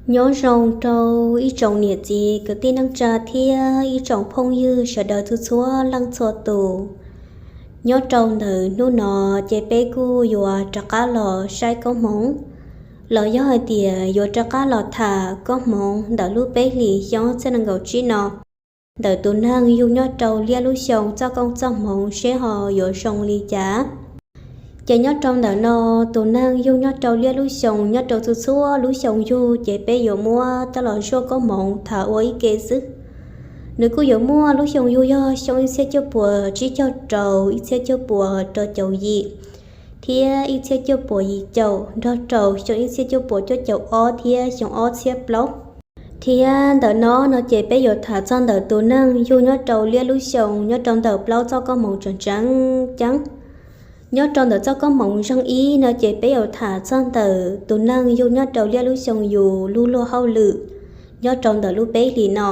Nyob zoo rau ib tsoom niam txiv kwv tij neej tsa thiab ib tsoom phooj ywg sawv daws txhua txhua leej txhua tus. Nyob rau ntawm hnub no ces peb kuj yuav rov qab los saib koob hmoov, los yog hais tias yuav rov qab los tham koob hmoov ntawm lub peb hlis xyoo ob txhiab nees nkaum tsib no, ntawm tus neeg yug nyob rau liab lub xyoo txoj koob txoj hmoov seb ho yuav zoo li cas. Ces nyob rau ntawm no, tus neeg yug nyob rau liab lub xyoo nyob rau txhua txhua lub xyoo yug ces peb yuav muab coj los zuaj koob hmoov tham ua ib ke xwb. Nws kuj yuav muaj lub xyoo yug yog xyoo ib txhiab cuaj puas tsib caug rau ib txhiab cuaj puas rau caum yim, thiab ib txhiab cuaj puas yim caum nrog rau xyoo ib txhiab cuaj puas cuaj caum ob thiab xyoo ob txhiab plaub. Thiab ntawm no no ces peb yuav tham txog ntawm tus neeg yug nyob rau liab lub xyoo nyob rau ntawm plaub txoj koob hmoov tseem tseem ceeb. Nyob rau ntawm txoj koob hmoov zeeg ib no ces peb yuav tham txog ntawm tus neeg yug nyob rau liab lub xyoo yus lub luag hauj lwm nyob rau ntawm lub peb hlis no.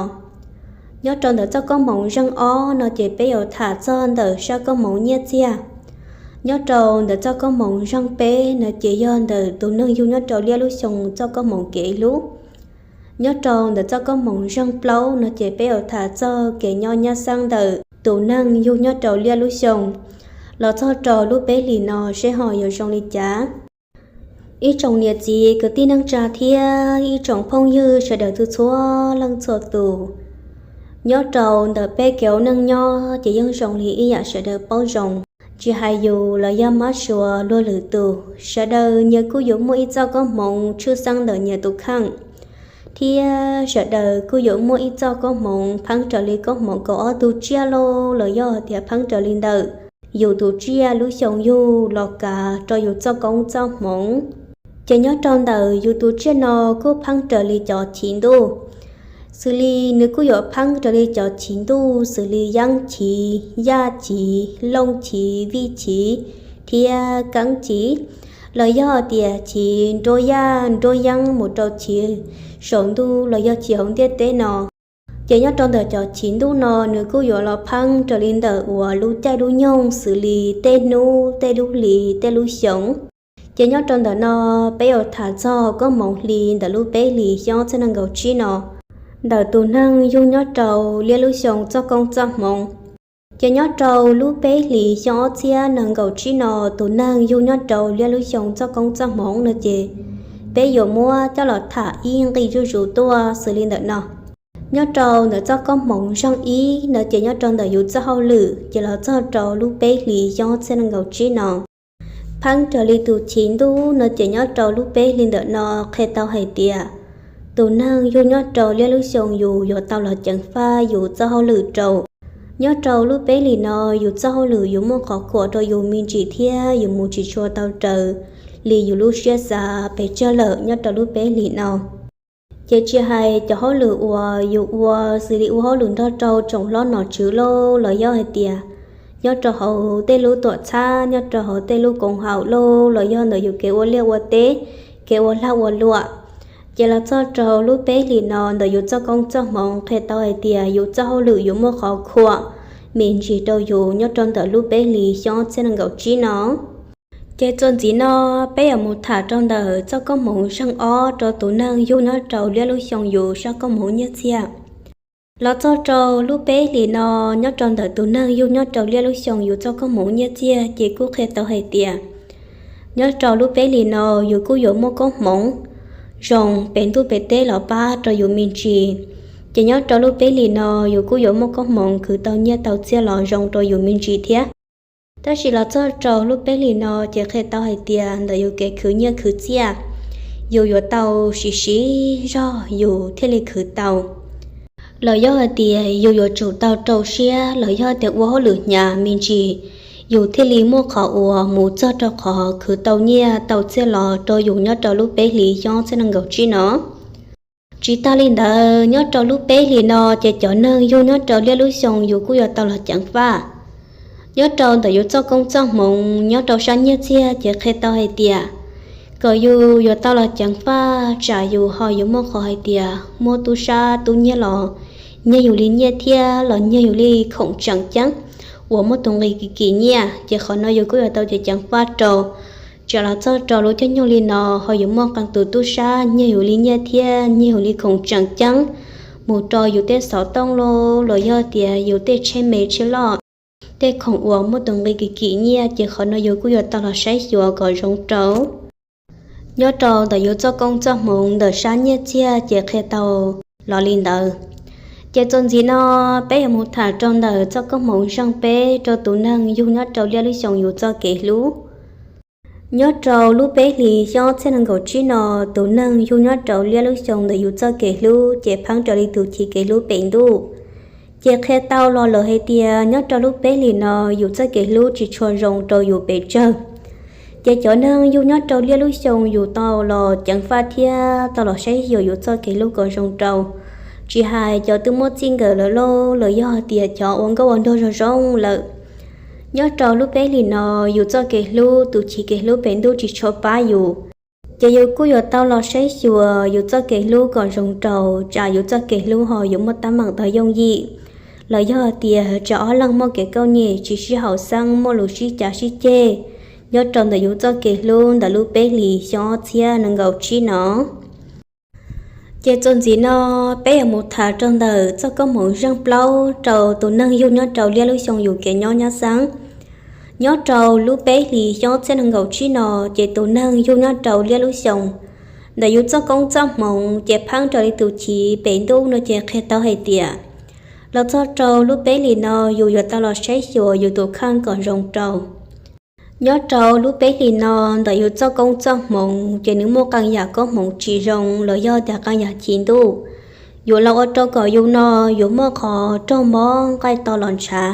Nyob rau ntawm txoj koob hmoov zeeg ob no ces peb yuav tham txog ntawm sab koob hmoov nyiaj txiag. Nyob rau ntawm txoj koob hmoov zeeg peb no ces yog ntawm tus neeg yug nyob rau liab lub xyoo txoj koob hmoov kev hlub. Nyob rau ntawm txoj koob hmoov zeeg plaub no ces peb yuav tham txog kev nyob nyab xeeb ntawm tus neeg yug nyob rau liab lub xyoo los txog rau lub peb hlis no seb ho yuav zoo li cas. Ib tsoom niam txiv kwv tij neej tsa thiab ib tsoom phooj ywg sawv daws txhua txhua leej txhua tus, nyob rau ntawm peb kev ua neej nyob ces yeej zoo li ib yam sawv daws paub zoo. Tsis hais yus los yog mab sua luag lwm tus, sawv daws nyias kuj yuav muaj ib txoj koob hmoov tshwj xeeb ntawm nyias tus kheej, thiab sawv daws kuj yuav muaj ib txoj koob hmoov pheeb raws li koob hmoov kaum ob tug tsiaj lauj, los yog tias pheeb raws li ntawm yus tus tsiaj lub xyoo yug los kav rau yus txoj koob txoj hmoov. Ces nyob rau ntawm yus tus tsiaj no kuj pheeb raws li cov chiv ntuj, xws li nws kuj yuav pheeb raws li cov chiv ntuj xws li yeeb chiv, yaj chiv, looj chiv, vij chiv, thiab keeb chiv, los yog tias chiv nruab yaj nruab yeeb mus rau chiv saum ntuj los yog chiv hauv ntiaj teb no. Ces nyob rau ntawm cov chiv ntuj no nws kuj yuav los pheeb raws li ntawm uas lub caij lub nyoog xws li tej hnub, tej lub hlis, tej lub xyoo. Ces nyob rau ntawm no peb yuav tham txog koob hmoov hli ntawm lub peb hlis xyoo ob txhiab nees nkaum tsib no, ntawm tus neeg yug nyob rau liab lub xyoo txoj koob txoj hmoov. Ces nyob rau lub peb hlis xyoo ob txhiab nees nkaum tsib no, tus neeg yug nyob rau liab lub xyoo txoj koob txoj hmoov no ces peb yuav muab coj los tham ib nqi zuj zus tuaj xws li ntawm no. Nyob rau ntawm txoj koob hmoov zeeg ib no ces nyob rau ntawm yus txoj hauj lwm ces los txog rau lub peb hlis xyoo ob txhiab nees nkaum tsib no, pheeb raws li tus chiv ntuj no ces nyob rau lub peb hlis ntawm no qhia tau hais tias tus neeg yug nyob rau liab lub xyoo yus yuav tau los ceev faj yus txoj hauj lwm rau. Nyob rau lub peb hlis no yus txoj hauj lwm yuav muaj qhov khuam rau yus me ntsis thiab yus mus tsis tshua tau raws li yus lub siab xav pes tsawg lawm nyob rau lub peb hlis no. Ces tsis hais cov hauj lwm uas yus ua xws li ua hauj lwm nrog rau tsoom hlob nom tswv lauj, los yog hais tias nyob rau hauv tej lub tuam txhab, nyob rau hauv tej lub koom haum lauj, los yog ntawm yus kev ua liaj ua teb, kev ua lag ua luam, ces los txog rau lub peb hlis no ntawm yus txoj koob txoj hmoov qhia tau hais tias yus txoj hauj lwm yuav muaj qhov khuam me ntsis rau yus nyob rau ntawm lub peb hlis xyoo ob txhiab nees nkaum tsib no. Ces txuas ntxiv no peb yuav mus tham rau ntawm txoj koob hmoov zeeg ob rau tus neeg yug nyob rau liab lub xyoo yus sab koob hmoov nyiaj txiag. Los txog rau lub peb hlis no nyob rau ntawm tus neeg yug nyob rau liab lub xyoo yus txoj koob hmoov nyiaj txiag ces kuj qhia tau hais tias nyob rau lub peb hlis no yus kuj yuav muaj koob hmoov zoo pem ntuj pem teb los pab rau yus me ntsis. Ces nyob rau lub peb hlis no yus kuj yuav muaj koob hmoov khwv tau nyiaj tau txiaj los zoo rau yus me ntsis thiab. Tab sis los txog rau lub peb hlis no ces qhia tau hais tias ntawm yus kev khwv nyiaj khwv txiaj, yus yuav tau siv siv zog yus thiaj li khwv tau, los yog hais tias yus yuav tsum tau rau siab los yog tias ua hauj lwm hnyav me ntsis, yus thiaj li muaj qhov uas mus txog rau qhov khwv tau nyiaj tau txiaj los rau yus nyob rau lub peb hlis xyoo ob txhiab nees nkaum tsib no. Tsis tag li ntawd, nyob rau lub peb hlis no ces cov neeg yug nyob rau liab lub xyoo yus kuj yuav tau los ceev faj. Nyob rau ntawm yus txoj koob txoj hmoov nyob rau sab nyiaj txiag ces qhia tau hais tias kom yus yuav tau los ceev faj tsam yus ho yuav muaj qhov hais tias muaj tub sab tub nyiag los nyiag yus li nyiaj thiab los nyiag yus li khoom tseem ceeb uas muaj tus nqi kim kim nyiaj, ces qhov no yus kuj yuav tau ceev ceev faj rau Txawm los txog rau lub caij nyoog li no ho yuav muaj qee tus tub sab nyiag yus li nyiaj thiab nyiag yus li khoom tseem ceeb mus rau yus tej xov tooj los los yog tias yus tej tsheb me tsheb loj, tej khoom uas muaj tus nqi kim kim nyiaj, ces qhov no yus kuj yuav tau los saib xyuas kom zoo rau. Nyob rau ntawm yus txoj koob txoj hmoov ntawm sab nyiaj txiag ces qhia tau los li ntawd. Ces txuas ntxiv no peb yuav mus tham rau ntawm txoj koob hmoov zeej peb rau tus neeg yug nyob rau liaj lub xyoo yus txoj kev hlub. Nyob rau lub peb hlis xyoo ob txhiab nees nkaum tsib no, tus neeg yug nyob rau liaj lub xyoo ntawm yus txoj kev hlub ces pheej raws li tus chiv kev hlub pem ntuj. Ces qhia tau los lawm hais tias nyob rau lub peb hlis no yus txoj kev hlub tsis tshua zoo rau yus pes tsawg. Ces cov neeg yug nyob rau liaj lub xyoo yus tau los ceev faj thiab tau los saib xyuas yus txoj kev hlub kom zoo rau, tsis hais cov twb muaj txij nkawm lawm los los yog tias cov ua nkauj ua nraug zoo zoo lawm. Nyob rau lub peb hlis no, yus txoj kev hlub, tus chiv kev hlub pem ntuj tsis tshua pab yus, ces yus kuj yuav tau los saib xyuas yus txoj kev hlub kom zoo rau, tsam yus txoj kev hlub ho yuav muaj teeb meem tau yooj yim, los yog tias tsam ob leeg muaj kev kouj nyem tsis sib haum xeeb, muaj lus sib cav sib ceg nyob rau ntawm yus txoj kev hlub ntawm lub peb hlis xyoo ob txhiab nees nkaum tsib no. Ces txuas ntxiv no peb yuav mus tham rau ntawm txoj koob hmoov zeej plaub rau tus neeg yug nyob rau liaj lub xyoo yus kev nyob nyab xeeb. Nyob rau lub peb hlis xyoo ob txhiab nees nkaum tsib no, ces tus neeg yug nyob rau liaj lub xyoo ntawm yus txoj koob txoj hmoov ces pheej raws li tus chiv pem ntuj no ces qhia tau hais tias los txog rau lub peb hlis no yus yuav tau los saib xyuas yus tus kheej kom zoo rau. Nyob rau lub peb hlis no ntawm yus txoj koob txoj hmoov ces nws muaj qee yam koob hmoov tsis zoo los yog tias qee yam chiv ntuj yuav los ua rau kom yus no yuav muaj qhov raug mob nqaij to los ntshav.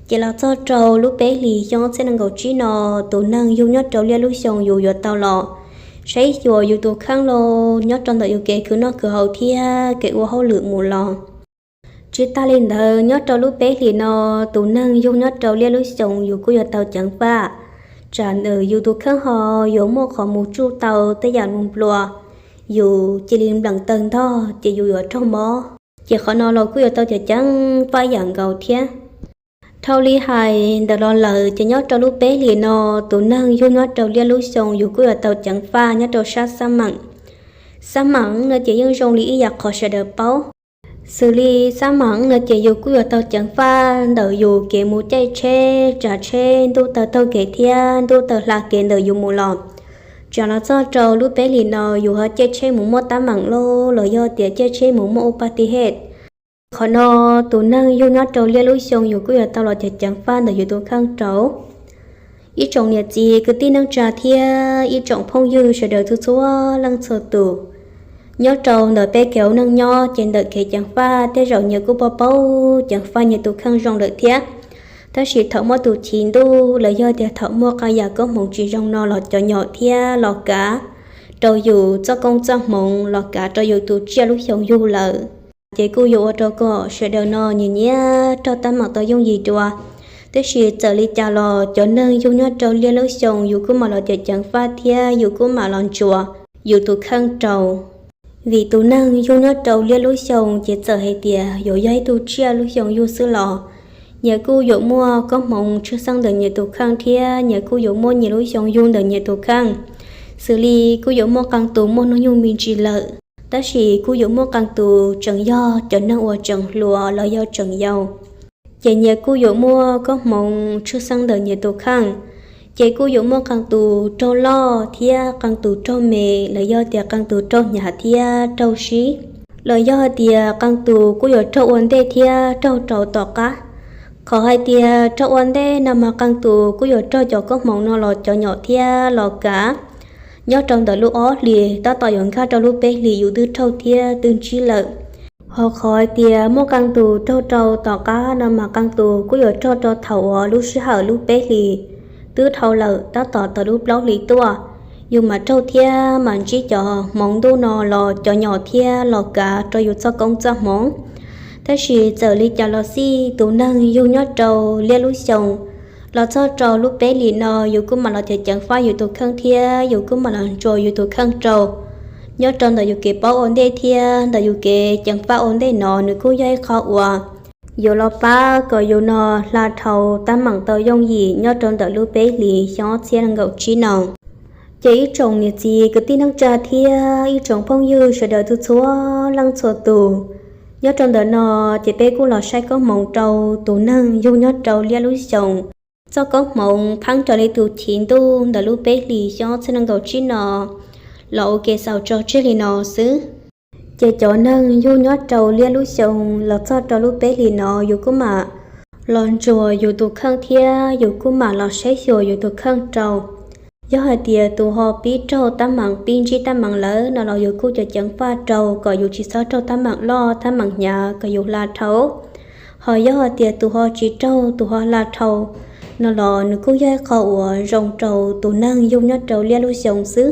Ces los txog rau lub peb hlis xyoo ob txhiab nees nkaum tsib no, tus neeg yug nyob rau liaj lub xyoo yus yuav tau los saib xyuas yus tus kheej los nyob rau ntawm yus kev khwv noj khwv haus thiab kev ua hauj lwm mus los. Tsis tas li ntawd, nyob rau lub peb hlis no, tus neeg yug nyob rau liaj lub xyoo yus kuj yuav tau ceev faj, tsam ntawm yus tus kheej ho yuav muaj qhov mus tsuj tau tej yam mus nplua, yus cia li npleem tawg ntog ces yus yuav raug mob. Ces qhov no los kuj yuav tau ceev faj ib yam nkaus thiab. Dhau li hais ntawm los lawm ces nyob rau lub peb hlis no, tus neeg yug nyob rau liaj lub xyoo yus kuj yuav tau ceev faj nyob rau sab xab meem. Xab meem no ces yeej zoo li ib yam qhov sawv daws paub. Xws li xab meem no ces yus kuj yuav tau ceev faj ntawm yus kev mus caij tsheb, tsav tsheb, ntuj taw taug kev thiab ntuj taw hla kev ntawm yus mus los. Tsam los txog rau lub peb hlis no yus ho caij tsheb mus muaj teeb meem los los yog tias caij tsheb mus muaj u pas ti hej. Qhov no tus neeg yug nyob rau liaj lub xyoo yus kuj yuav tau los ceev ceev faj ntawm yus tus kheej rau. Ib tsoom niam txiv kwv tij neej tsa thiab ib tsoom phooj ywg sawv daws txhua txhua leej txhua tus, nyob rau ntawm peb kev ua neej nyob ces ntawm kev ceev faj tej zaum nyias kuj paub paub ceev faj nyias tus kheej zoo lawm thiab. Tab sis thaum muaj tus chiv ntuj los yog tias thaum muaj qee yam koob hmoov tsis zoo no los cov nyom thiab los kav rau yus txoj koob txoj hmoov, los kav rau yus tus tsiaj lub xyoo yug lawm, ces kuj yuav ua rau kom sawv daws no nyias nyias raug teeb meem tau yooj yim dua. Tab sis txawm li cas los cov neeg yug nyob rau liaj lub xyoo yus kuj mam los ceev ceev faj thiab yus kuj mam los ntsuas yus tus kheej rau. Vim tus neeg yug nyob rau liaj lub xyoo ces txawm hais tias yuav yog ib tug tsiaj lub xyoo yug xwb los nyias kuj yuav muaj koob hmoov tshwj xeeb ntawm nyias tus kheej thiab nyias kuj yuav muaj nyias lub xyoo yug ntawm nyias tus kheej. Xws li kuj yuav muaj qee tus muaj hnub nyoog me ntsis lawm, tab sis kuj yuav muaj qee tus tseem yog cov neeg uas tseem hluas los yog tseem yau. Ces nyias kuj yuav muaj koob hmoov tshwj xeeb ntawm nyias tus kheej. Ces kuj yuav muaj qee tus raug loj thiab qee tus raug me, los yog tias qee tus raug hnyav thiab raug sib, los yog tias qee tus kuj yuav raug ua ntej thiab raug rau tom qab. Qhov hais tias raug ua ntej no mas qee tus kuj yuav raug cov koob hmoov no los cov nyom thiab los kav nyob rau ntawm lub ob hlis, tab tom yuav nkag rau lub peb hlis yus twb raug thiab twb ntsib lawm. Ho qhov hais tias muaj qee tus raug rau tom qab no mas qee tus kuj yuav raug rau thaum uas lub sij hawm lub peb hlis twb dhau lawm, tab tom tawm lub plaub hlis tuaj, yus mam raug thiab mam ntsib cov hmoov ntuj no los cov nyom thiab los kav rau yus txoj koob txoj hmoov. Tab sis txawm li cas los xij, tus neeg yug nyob rau liaj lub xyoo los txog rau lub peb hlis no yus kuj mam los ceev ceev faj yus tus kheej thiab yus kuj mam los ntsuas yus tus kheej rau. Nyob rau ntawm yus kev paub ua ntej thiab ntawm yus kev ceev faj ua ntej no nws kuj yog ib qho uas yuav los pab kom yus no hla dhau teeb meem tau yooj yim nyob rau ntawm lub peb hlis xyoo ob txhiab nees nkaum tsib no. Ces ib tsoom niam txiv kwv tij neej tsa thiab ib tsoom phooj ywg sawv daws txhua txhua leej txhua tus, nyob rau ntawm no ces peb kuj los saib koob hmoov rau tus neeg yug nyob rau liab lub xyoos. Txoj koob hmoov pheeb raws li tus chiv ntuj ntawm lub peb hlis xyoo ob txhiab nees nkaum tsib no los ua ke xaus tso tseg li no xwb. Ces cov neeg yug nyob rau liab lub xyoo los txog rau lub peb hlis no yus kuj mam los ntsuas yus tus kheej thiab yus kuj mam los saib xyuas yus tus kheej rau. Yog hais tias tus ho pib raug tab meeg pib ntsib tab meeg lawm no los yus kuj cov ceev faj rau kom yus tsis txhob raug tab meeg loj tab meeg hnyav kom yus hla dhau. Ho yog hais tias tus ho tsis raug tus ho hla dhau no los nws kuj yog ib qho uas zoo rau tus neeg yug nyob rau liab lub xyoo xwb.